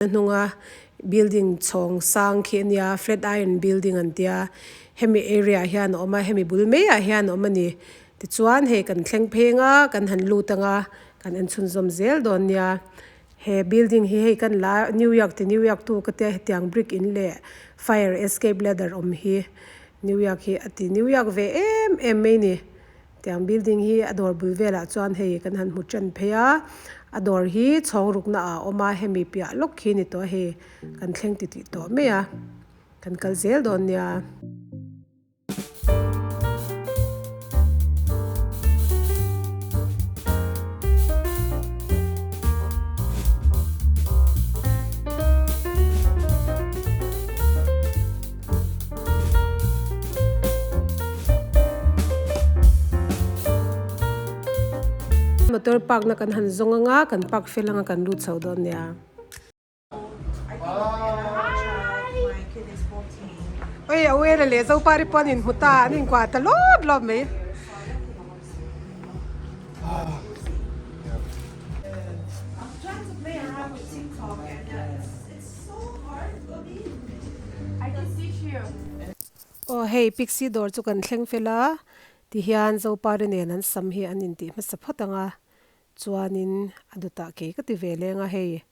A hnunga building chhawng sang khi ania flat iron building an tia hemi area ah hian a awm a hemi bul mai ah hian a awm a ni tichuan hei kan thleng pheng a kan han lut anga kan en chhunzawm zel dawn nia he building hi hei kan la new york ti new york tu ka tia hetiang brick in leh fire escape ladder awm hi new york hi a ti new york ve em em mai a ni. Tiang building hi a dawr bul velah chuan hei kan han hmu tan phei a a dawr hi chhawng rukna ah a awm a hemi piah lawk khi ni tawh a hei kan thleng ti tih tawh mai a kan kal zel dawn nia. Motor park na kan han zawng anga kan park fel anga kan lut chho dawn nia. Oi a uela leh Zopari pawh an inhmu ta an inkuah ta lawp lawp mai. Aw hei pixie dawr chu kan thleng fel a tihian Zopari nen an sam hi an intih hmasa phawt ang a chuanin a dawtah kei ka ti ve leng a hei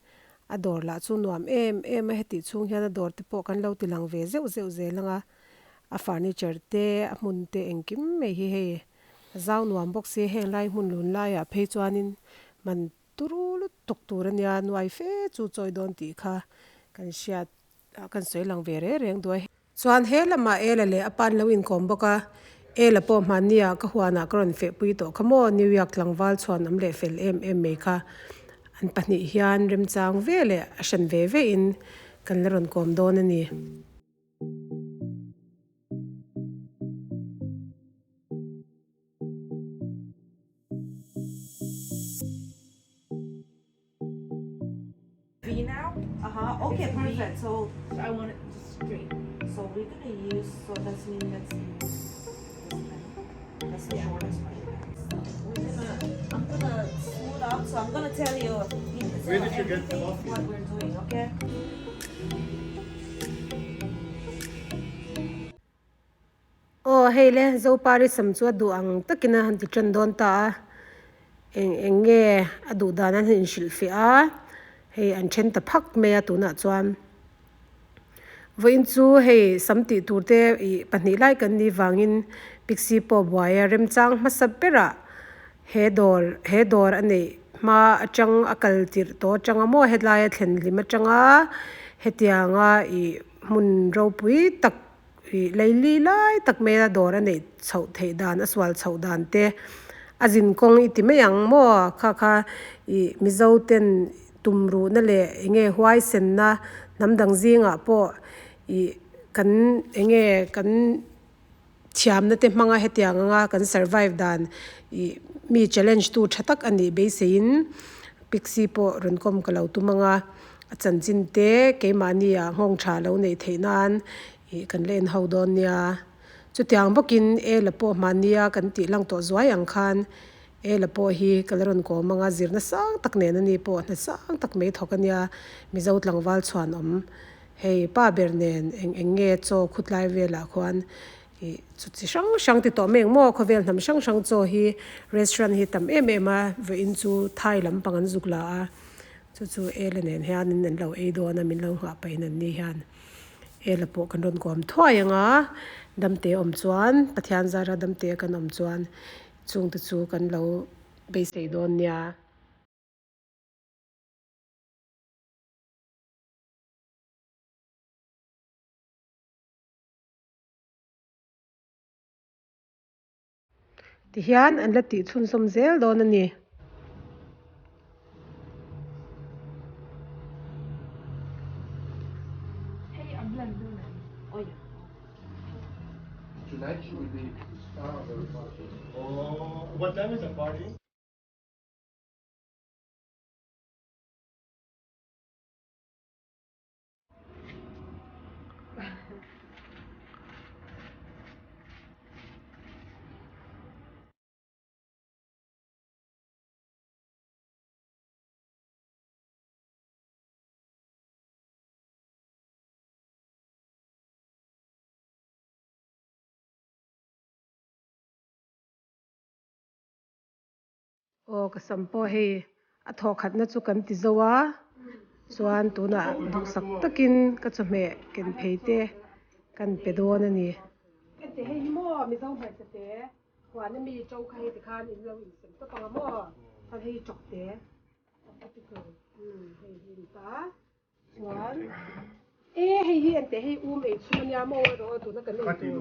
a dawr lah chu nuam em em a hetih chhung hian a dawr te pawh kan lo ti lang ve zeuh zeuh zel ang a a furniture te a hmun te engkim mai hi hei a zau nuam bawk si heng lai hmun lun laiah phei chuanin man Turu lutuk tur a nia, nuai fe chu chawi dawn tih kha kan hriat a kan sawi lang ve reng reng duai. Chuan he lamah Ela leh a pa'n lo inkawm bawk a, Ela pawh hmannia ka huanah ka rawn fehpui tawh kha maw, New York tlangval chhuan awm leh fel em em mai kha an pahnih hian remchang ve leh a hran ve ve in kan la rawn kawm dawn a ni. V now? Uh-huh. Okay, perfect. So, so I want it straight. So we're gonna use so that's mean let's use this one. That's the yeah. shortest one. So we're gonna I'm gonna smooth out so I'm gonna tell you Where did you get the coffee? what we're doing, okay? Aw hei le, Zopari sam chu a duh ang takin a han ti tan dawn ta a, eng eng nge a duh dan an han inhrilh fiah a, hei an then ta phak mai a tunah chuan. Vawiin chu hei sam tih tur te ih pahnih lai kan nih vangin Pixie pawh buai a remchang hmasa berah he dawr he dawr a neih hma atang a kal tirh tawh atanga maw hetlai a thlen hlim atanga hetianga ih hmun ropui tak Ih leili lai tak mai a dawr a neih chhoh theih dan a sual chhoh dan te a zin kawng i ti mai ang maw kha kha ih Mizo ten tumruhna leh eng nge huaisenna hnam dang zingah pawh ih kan eng nge kan thiamna te hmanga hetiang anga kan survive dan ih mi challenge tu tha tak a nih beiseiin Pixie pawh rawn kawm ka lo tum anga a chanchin te keimahni ah nghawng tha lo neih theih nan ih kan la en ho dawn nia. Chutiang bawkin Ela pawh hmahnia kan tih lang tawh zuai ang khan Ela pawh hi ka la rawn kawm anga zirna sang tak nen a ni pawh hna sang tak mai thawk a nia Mizo tlangval chhuan awm hei pa ber nen eng eng nge chaw khutlai velah khuan Ih chu chi hrang hrang ti tawh mai ang maw khawvel hnam hrang hrang chaw hi restaurant hi tam em em a vawiin chu thai lampang an zuk la a chu chu ela nen hianin an lo ei dawn a min lo nghah pahin an ni hian ela pawh kan rawn kawm thuai ang a damte awm chuan Pathian zara damte kan awm chuan chungte chu kan lo beisei dawn nia. Tihian an la tih chhunzawm zel dawn a ni. Tonight she will be Oh, what time is the party? Aw ka sam pawh hei a thawh khatna chu kan ti zo a chuan tunah duhsak takin ka chawhmeh ken phei te kan pe dawn a ni. Heti hei hi maw Mizo hmeichhe te huan ami to kha hei tikhan in lo insem tawp ang a maw chuan hei hi chawk te hei hi ni ta chuan e hei hi ente hei um ei chhum ania maw erawh tuna kan ei tur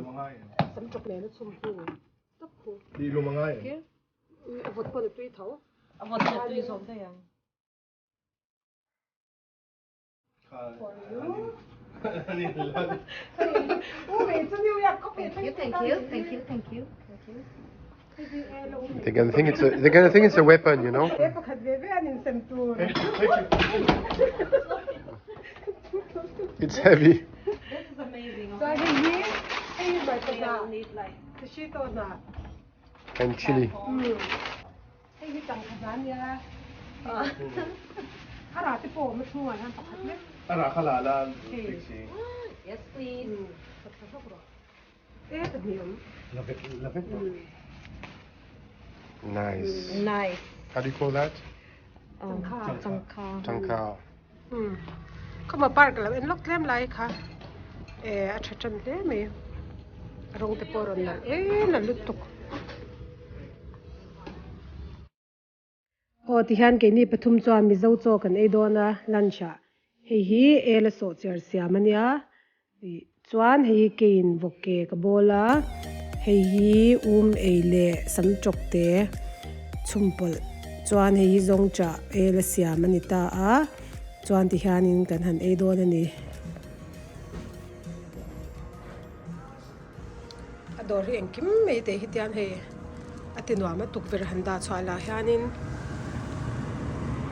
sam chawk nena chhum hu tawp hu a vawt pawn a tui tho A vawt a tui zawk daih ang. Thank you, thank you, thank you, thank you. They're gonna think it's a they're gonna think it's a weapon, you know. It's heavy. This is amazing. And chili. Yes, please. Nice. Nice. How do you call that? Changkha. Changkha. Khama park lo en lawk tlem lai kha eh a tha tan hle mai a rawng te pawh a rawn nalh em a lutuk. Aw tihian keini pathum chuan Mizo chaw kan ei dawn a lunch ah hei hi ela sawh chiar siam a nia ih chuan hei hi keiin vawk ke ka bawl a hei hi um ei leh sam tawk te chhum pawlh chuan hei hi zawng chah ela siam a ni ta a chuan tihianin kan han ei dawn a ni. A dawr hi engkim mai teh hi tian hei a ti nuam a tukverh han dah chhuah lah hianin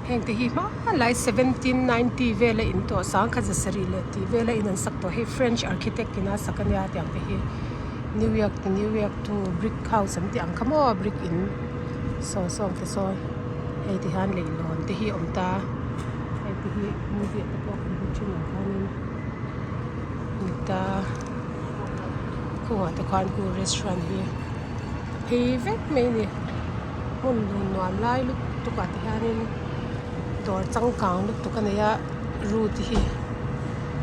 heng te hi hmanlai 1790 vela in tawh sangkhat za sarih leh tih vela in an sak tawh hei French architect in a sak ania tiang te hi New York ti New York tu brick house an tih ang kha maw brick in saw sawng te saw hei ti hian leihlawn te hi a awm ta hei te hi movie ah te pawh kan hmu thin ang khanin ta. Khungah te khuan khu restaurant hi a phei vek mai a ni hmun dun nuam lai lutuk ah te hianin dawr changkang lutuk a nei a route hi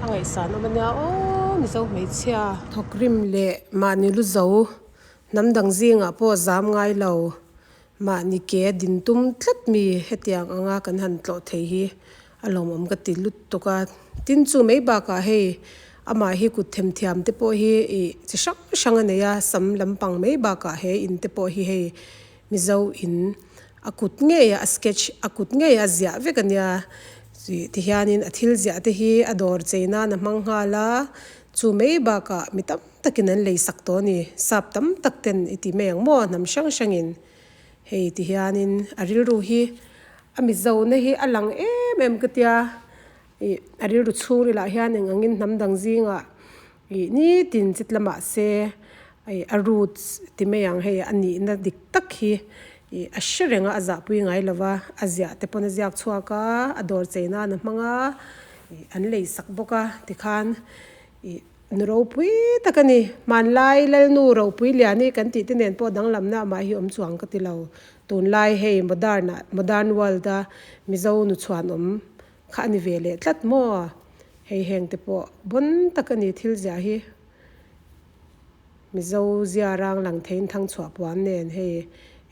a ngaihsan awm a nia aww mizo hmeichhia thawk rim leh mahni lu zo hnam dang zingah pawh zam ngai lo mahni ke a din tum tlat mi hetiang anga kan han tlawh thei hi a lawmawm ka ti lutuk a tin chu mai bakah hei amah hi kut themthiam te pawh hi ih chi hrang hrang a nei a sam lampang mai bakah he in te pawh hi hei mizo in a kut ngei a a sketch a kut ngei a ziah vek a nia ih tihianin a thil ziah te hi a dawr chei nan a hmang nghal a chu mai bakah mi tam takin an lei sak tawh a ni sap tam tak ten i ti mai ang maw hnam hrang hrangin hei tihianin a rilru hi a mizo na hi a lang em em ka tia ih a rilru chhungril ah hian eng angin hnam dang zingah ih nitin chit lamah se ih a roots ti mai ang hei a nihna dik tak hi ih a hre reng a a zahpui ngai lo va a ziah te pawn a ziak chhuak a a dawr chei nan a hmang a ih an lei sak bawk a tikhan ih. Nu ropui tak a ni. Hmanlai Lalnu ropui lian hi kan tih te nen pawh danglamna amah hi awm chuang ka ti lo. Tunlai hei modern ah modern world a Mizo nu chhuanawm kha a ni ve leh tlat maw? Hei heng te pawh bawn tak a ni thil ziah hi. Mizo zia rang lang theiin thang chhuah puan nen hei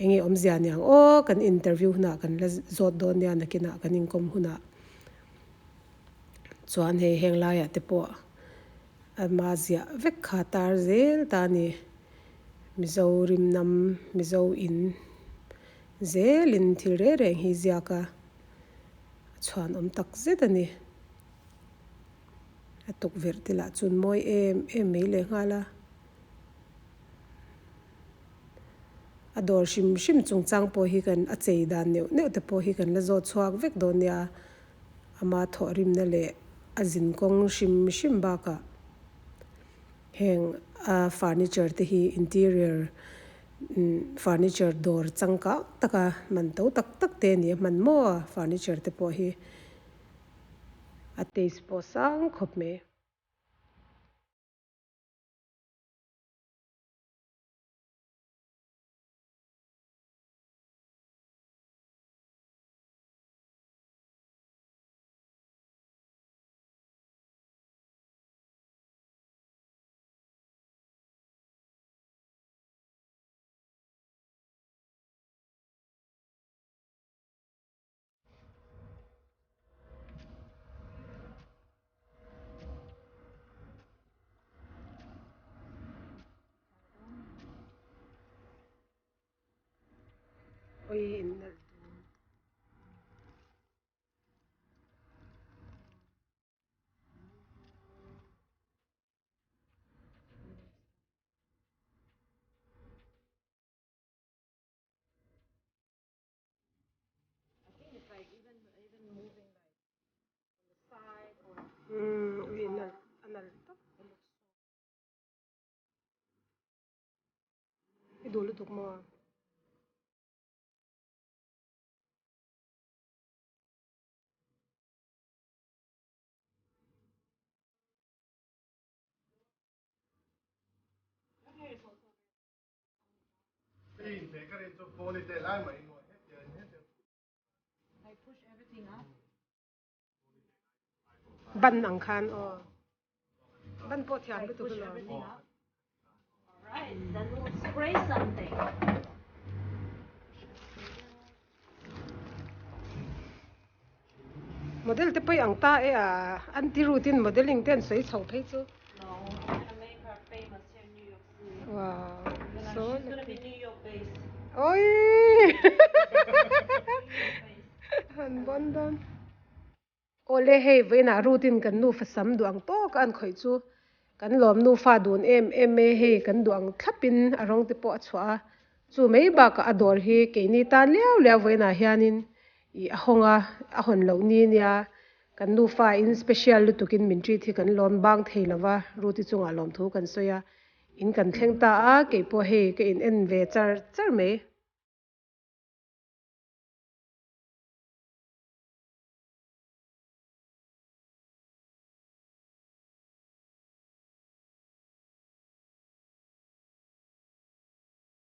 enge awmzia niang aw kan interview hunah kan la zawt dawn nia nakinah kan inkawm hunah. Chuan hei heng laiah te pawh ama ziah vek kha tar zel ta a ni. Mizo rimnam Mizo in zelin thil reng reng hi ziak a a chhuan awm tak zet a ni. A tukverh te lah chuan mawi em em mai leh nghal a. A dawr hrim hrim chungchang pawh hi kan a chei dan neuh neuh te pawh hi kan la zawt chhuak vek dawn nia. Ama thawhrimna leh a zinkawng hrim hrim bakah heng a furniture te hi interior furniture dawr changkang taka man to tak tak te a ni a hman maw furniture te pawh hi a taste pawh sang khawp mai. Oi in nalh dun. Umm ui nalh a nalh tawp. I duh lutuk maw? Ban ang khan aw. Ban pawh thiam lutuk alawm. Model te pawh i ang ta e a, anti route in modeling te an sawi chho phei chu. Wow, so Oi! Han bon dawn. Awle hei vawiinah route in kan nufa sam duh ang tawk a an khawih chu kan lawm nufa dun em em e hei kan duh ang thlapin a rawng te pawh a chhuah a chu mai bakah a dawr hi keini tan liau liau vawiinah hianin ih a hawng a a hawn loh ni nia kan nufa in special lutukin min treat hi kan lawm bang thei lova route chungah lawmthu kan sawi a in kan thleng ta a keipawh hei ka in en ve char char mai.